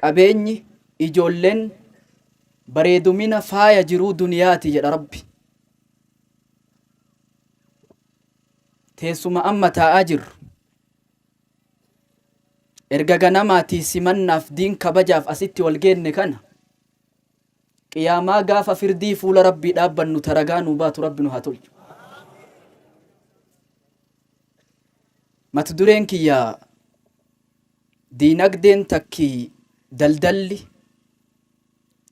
Qabeenyi, ijoolleen bareedumina faaya jiruu duniyaati jedha Rabbi. Teessuma amma taa'aa jirru. Erga ganamaatii simannaaf diin kabajaaf asitti wal geenne kana qiyaamaa gaafa firdii fuula Rabbii dhaabbannu taragaa nuu baatu Rabbi nu haa tolchu. Mata dureen kiyya diinagdeen takki daldalli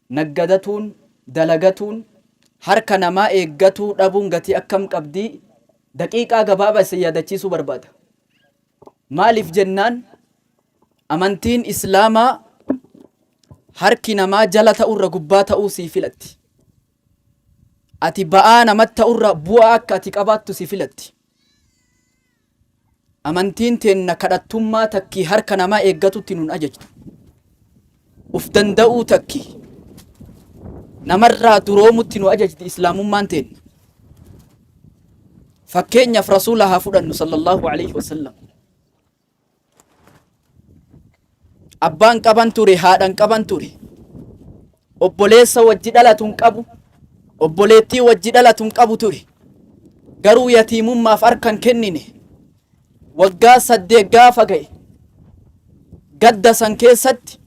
naggadatuun dalagatuun harka namaa eeggatuu dhabuun gatii akkam qabdii daqiiqaa gabaabaa isin yaadachiisuu barbaada. Maaliif jennaan amantiin Islaamaa harki namaa jala ta'urra gubbaa ta'uu sii filatti. Ati ba'aa namatti ta'urra bu'aa akka ati qabaattu si filatti. Amantiin teenna kadhattummaa takkii harka namaa eeggatutti nun ajajtu. Uf danda'uu takki namarraa duroomutti nu ajajti Islaamummaan teenna. Fakkeenyaaf Rasuula haa fudhannu sallallahu alaihi wasallam. Abbaan qaban ture, haadhan qaban ture. Obboleessa wajji dhalatu hin qabu, obboleettii wajji dhalatu hin qabu ture. Garuu yatiimummaaf harka hin kennine. Waggaa 8 gaafa ga'e gadda san keessatti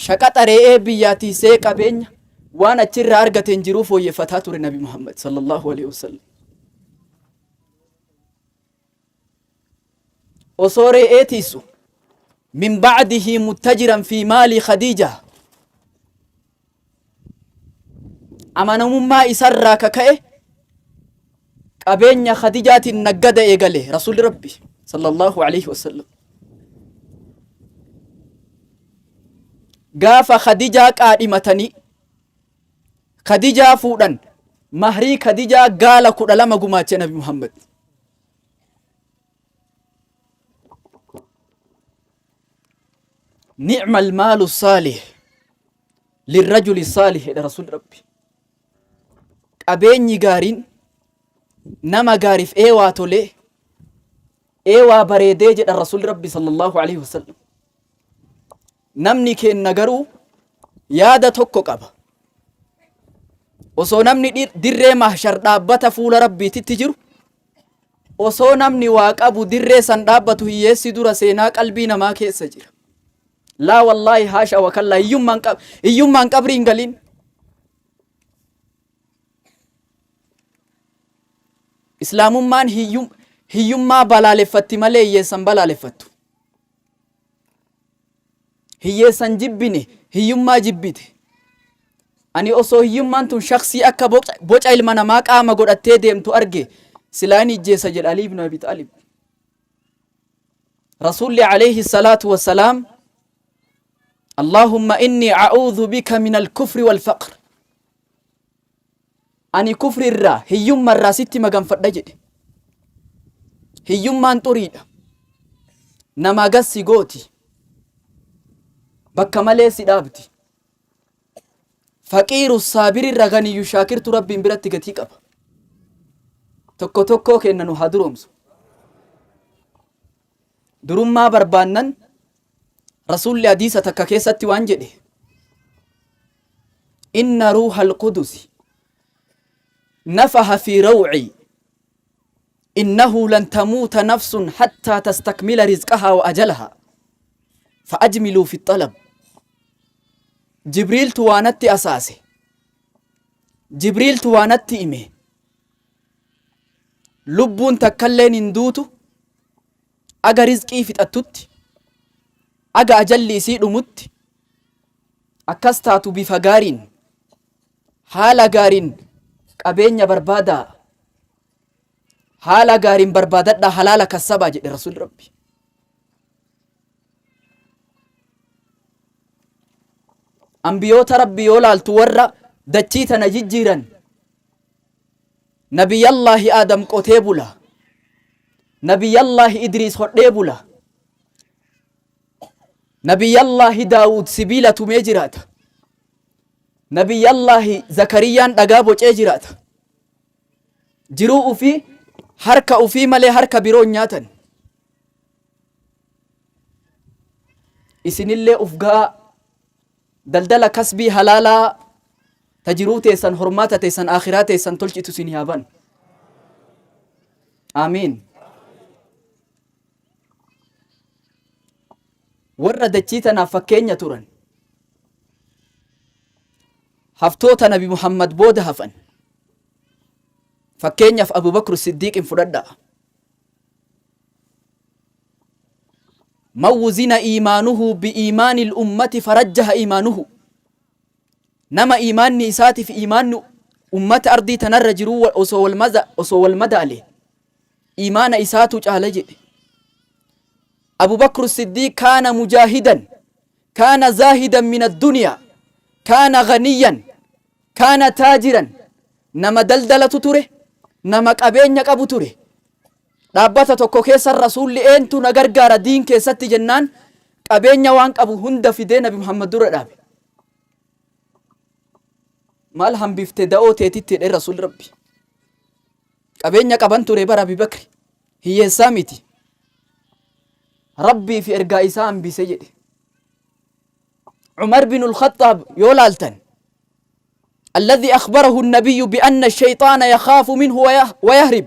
shaqaxa re'ee biyyaa tiisee qabeenya waan achirraa argateen jiruu fooyyeffataa ture Nabi Muhammad sallallahu alaihi wasallam. Osoo re'ee tiisu min ba'dihi muttajiran fi maali Khadiija amanamummaa isarraa ka ka'e qabeenya Khadijaatiin naggada eegale Rasuulli Rabbi sallallahu alaihi wasallam. Gaafa Khadijaa qaadhimatanii Khadijaa fuudhan mahrii Khadijaa gaala 12 gumaache Nabi Muhammad. Ni'ma almaalu saalih lirrajuli saalih jedha Rasuulli Rabbi. Qabeenyi gaariin nama gaariif eewaa tolee eewaa bareedee jedha Rasuulli Rabbi sallallahu alaihi wasallam. Namni keenna garuu yaada tokko qaba. Osoo namni dirree mahshar dhaabbata fuula Rabbiititti jiru, osoo namni waa qabu dirree san dhaabbatu hiyyeessi dura seenaa qalbii namaa keessa jira. Laa wallaahi haasha wa kallaa hiyyummaan qabrii hin galin. Islaamummaan hiyyummaa balaaleffatti malee hiyyeessan balaaleffattu. Hiyyeessan jibbine, hiyyummaa jibbite. Ani osoo hiyyummaan tun shaksii akka boca ilma namaa qaama godhattee deemtu arge silaa inni ijjeessa jedha Ali ibn Abi Xaalib. Rasuulli alayhi salaatu wassalaam Allahumma inni a'uudhu bika min al-kufri wal faqr. Ani kufri irraa hiyyumma irraa sitti maganfadha jedhe. Hiyyummaan xuriidha. Namaa gad si gooti. Bakka malee si dhaabdi. Faqiiru saabiri irra ganiyyu shaakirtu Rabbiin biratti gatii qaba. Tokko tokkoo kenna nu haa duroomsu. Durummaa barbaannan Rasuulli hadiisa takka keessatti waan jedhe inna ruuha alqudusi nafaha fi rawci innahu lan tamuuta nafsun hattaa tastakmila rizqahaa wa ajalahaa fa'ajmiluu fi xalab Jibriiltu waa natti asaase Jibriiltu waa natti ime lubbuun takkalleen hin duutu aga rizqii fixattutti aga ajalli isii dhumutti akkas taatu bifa gaariin haala gaariin qabeenya barbaadaa haala gaariin barbaadadhaa halaala kassabaa jedhe rasuulli rabbi. Ambiyoota rabbi yoo laaltu warra dachii tana jijjiiran Nabiyallaahi Aadam qotee bula. Nabiyallaahi Idriis hodhee bula. Nabiyallaahi Daawud sibiila tumee jiraata. Nabiyallaahi Zakariyyaan dhagaa bocee jiraata. Jiruu ufii harka ufii malee harka biroo hin nyaatan. Isinillee uf ga'aa daldala kasbii halaalaa ta jiruu teessan hormaata teessan aakhiraa teessan tolchitu isin haa banu. Aamiin. Warra dachii tanaaf fakkeenya turan. Haftoota Nabi Muhammad booda hafan. Fakkeenyaaf Abu Bakr Siddiiqin fudhadhaa. Man wuzina iimaanuhu bi'iimaanil ummati farajjaha iimaanuhu. Nama iimaanni isaatiif iimaanni ummata ardii tanarra jiruu osoo wal maza osoo wal madaale iimaana isaatu caala jedhe. Abu Bakr Siddiiq kaana mujaahidan kaana zaahidan min addunyaa kaana ganiyan kaana taajiran nama daldalatu ture nama qabeenya qabu ture. Dhaabbata tokko keessa Rasuulli eentu na gargaara diin keessatti jennaan qabeenya waan qabu hunda fidee Nabi Muhammad dura dhaabe. Maal hambifte da'oo teetitti jedhee Rasuulli Rabbi. Qabeenya qaban ture bara Abi Bakri. Hiyyeessaa miti. Rabbii fi ergaa isaa hambise jedhe. Umar bin al-Khattaab yoo laaltan الذي أخبره النبي بأن الشيطان يخاف منه ويهرب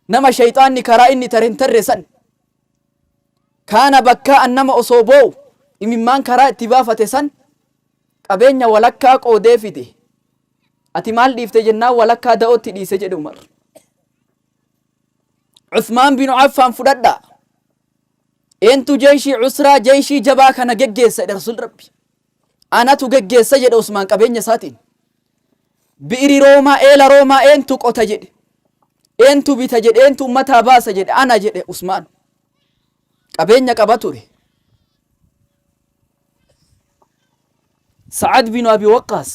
nama shayxaanni karaa inni tare hin tarre san kaana bakkaa'an nama osoo boo'u imimmaan karaa itti baafate san qabeenya walakkaa qoodee fide ati maal dhiifte jennaan walakkaa da'ootti dhiise jedhe Umar. Uthmaan bin Affaan fudhadhaa. Eentu jeeshii usraa jeeshii jabaa kana geggeessa jedhe Rasuul Rabbi. Anatu geggeessa jedhe Usmaan qabeenya isaatiin. Bi'iri Roomaa eela Roomaa eentu qota jedhe. Eentu bita jedhe eentu ummataa baasa jedhe ana jedhe Usmaan. Qabeenya qaba ture. Sa'ad bin Abi Waqqaas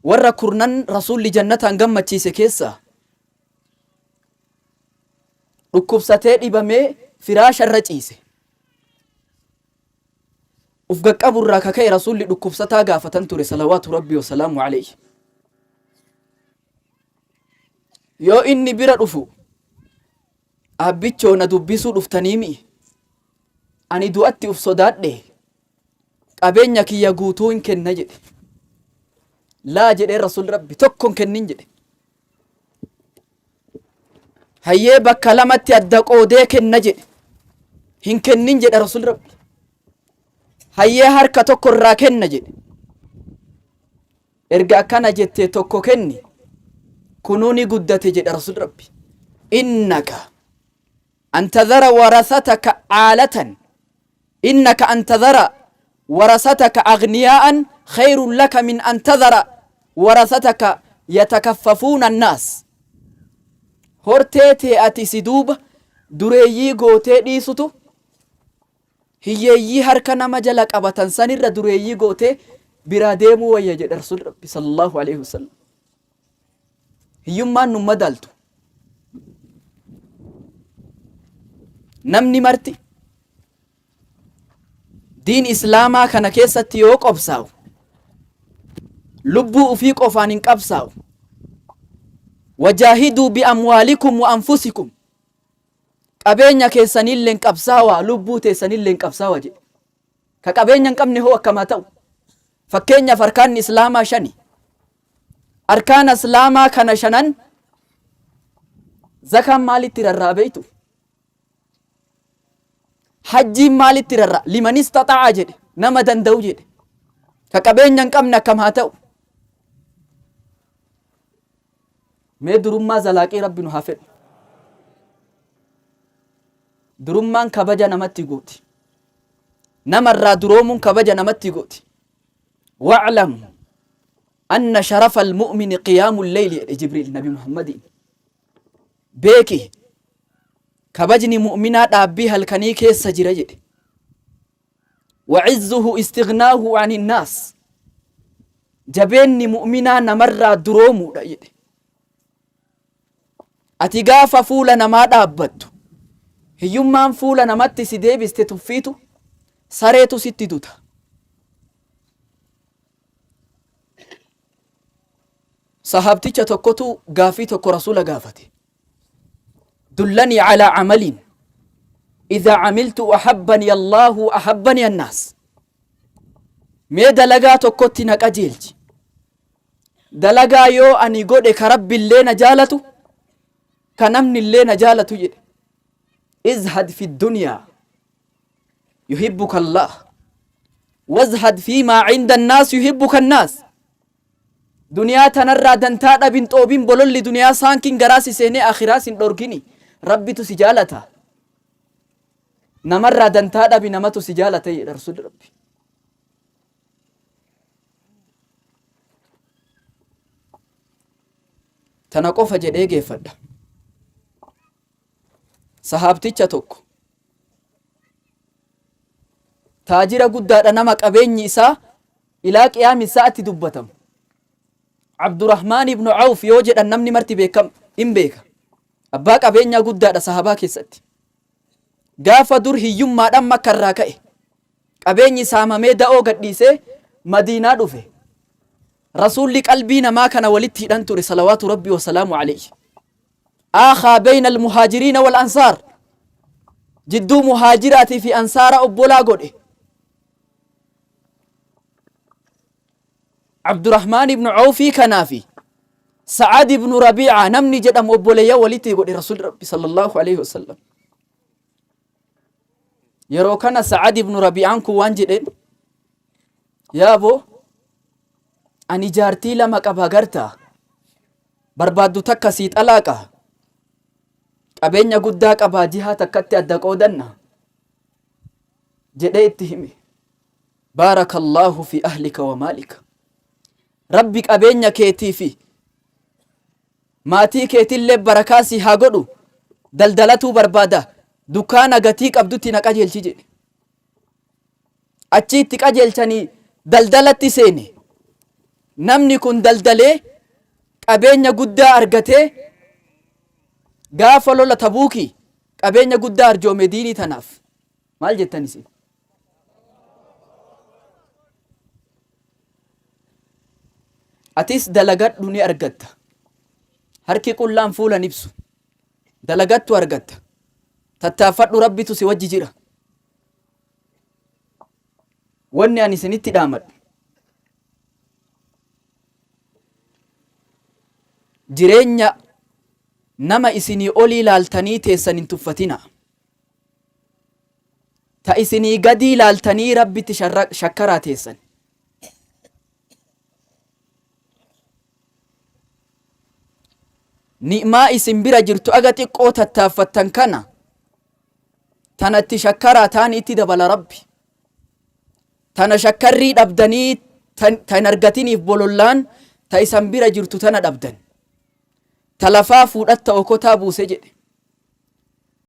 warra kurnan Rasuulli jannataan gammachiise keessaa dhukkubsatee dhibamee firaasha irra ciise. Uf qaqqabu irraa ka ka'e Rasuulli dhukkubsataa gaafatan ture salawaatu Rabbii wasalaamu alayhi. Yoo inni bira dhufu abbichoo na dubbisuu dhuftanii mi'i. Ani du'atti uf sodaadhe qabeenya kiyya guutuu hin kenna jedhe. Laa jedhee Rasuulli Rabbi tokko hin kennin jedhe. Hayyee bakka lamatti adda qoodee kenna jedhe. Hin kennin jedhe Rasuulli Rabbi. Hayyee harka tokko irraa kenna jedhe. Erga akkana jettee tokko kenni kunuu ni guddate jedhe Rasuulli Rabbi. Innaka an tadhara warasataka aalatan innaka an tadhara warasataka aghniyaa'an khayrun laka min an tadhara warasataka yatakaffafuuna annaas. Hortee tee ati si duuba dureeyyii gootee dhiisutu hiyyeeyyii harka nama jala qabatan sanirra dureeyyii gootee biraa deemuu wayya jedhe Rasuulli Rabbi sallallahu alaihi wasallam. Hiyyummaan nun madaaltu. Namni marti diin islaamaa kana keessatti yoo qobsaa'u lubbuu ufii qofaan hin qabsaa'u. Wajaahiduu bi'amwaalikum wa anfusikum. Qabeenya keessanilleen qabsaawaa lubbuu teessanilleen qabsaawa jedhe. Ka qabeenya hin qabne hoo akkam haa ta'u? Fakkeenyaaf arkaanni islaamaa shani. Arkaana islaamaa kana shanan zakaan maalitti rarra'a beektu? Hajjiin maalitti rarra'a? Liman istaxaa'a jedhe nama danda'u jedhe. Ka qabeenya hin qabne akkam haa ta'u? Mee durummaa zalaaqii Rabbi nu haa fedhu. Durummaan kabaja namatti gooti. Namarraa duroomuun kabaja namatti gooti. Wa'lam anna sharafa al-mu'mini qiyaamu leyli jedhe Jibriil Nabi Muhammadiin. Beeki kabajni mu'minaa dhaabbii halkanii keessa jira jedhe. Wa'izzuhu istighnaahu ani naas. Jabeenni mu'minaa namarraa duroomuudha jedhe. Ati gaafa fuula namaa dhaabbattu hiyyummaan fuula namatti si deebiste tuffiitu sareetu sitti duta. Sahaabticha tokkotu gaafii tokko Rasuula gaafate. Dullanii calaa camaliin Idhaa camiltu ahabbani Allaahu ahabbani annaas. Mee dalagaa tokkotti na qajeelchi. Dalagaa yoo ani godhe ka Rabbillee na jaalatu, ka namnillee na jaalatu jedhe. Izhad fi dunyaa yuhibbuka Allaah. Wazhad fi maa cinda annaas yuhibbuka annaas. Duniyaa tanarraa dantaa dhabin xoobin bololli duniyaa saankin garaa si seenee akhiraa sin dhorkini. Rabbitu si jaalata. Namarraa dantaa dhabi namatu si jaalata jedha Rasuulli Rabbi. Tana qofa jedhee geeffadha. Sahaabticha tokko taajira guddaadha nama qabeenyi isaa ilaa qiyaami sa'atti dubbatamu. Abdurrahmaan ibnu Awf yoo jedhan namni marti beekam in beeka. Abbaa qabeenyaa guddaadha sahabaa keessatti. Gaafa dur hiyyummaadhaan Makka irraa ka'e. Qabeenyi saamamee da'oo gadhiisee Madiinaa dhufe. Rasuulli qalbii namaa kana walitti hidhan ture salawaatu rabbi wasalaamu alayhi. Aakhaa bayna almuhaajiriina wal ansaar. Jidduu muhaajiraatii fi ansaara obbolaa godhe. Abdurrahmaan ibnu Awfii kanaa fi Sa'ad ibnu Rabiica namni jedhamu obboleeyyan walitti godhe Rasuulli Rabbi sallallahu alaihi wasallam. Yeroo kana Sa'ad ibnu Rabiicaan kun waan jedheen yaa boo ani jaartii lama qaba gartaa barbaaddu takka sii xalaaqa qabeenya guddaa qabaa jihaa takkatti adda qoodanna jedhee itti hime. Baarakallaahu fi ahlika wa maalika. Rabbi qabeenya keetii fi maatii keetillee barakaa si haa godhu daldalatuu barbaada dukkaana gatii qabdutti na qajeelchi jedhe. Achii itti qajeelchanii daldalatti seene. Namni kun daldalee qabeenya guddaa argatee gaafa lola Tabuukii qabeenya guddaa arjoome diinii tanaaf. Maal jettan isin? Atis dalagadhu ni argatta. Harki qullaan fuula hin ibsu. Dalagattu argatta. Tattaaffadhu Rabbitu si wajji jira. Wanni ani isinitti dhaamadhu. Jireenya nama isinii olii laaltanii teessan hin tuffatinaa. Ta isinii gadii laaltanii Rabbitti shakkaraa teessan. Ni'maa isin bira jirtu aga xiqqoo tattaaffattan kana tanatti shakkaraa taani itti dabala Rabbi. Tana shakkarrii dhabdanii ta hin argatiniif bolollaan ta isan bira jirtu tana dhabdan. Ta lafaa fuudhatta okotaa buuse jedhe.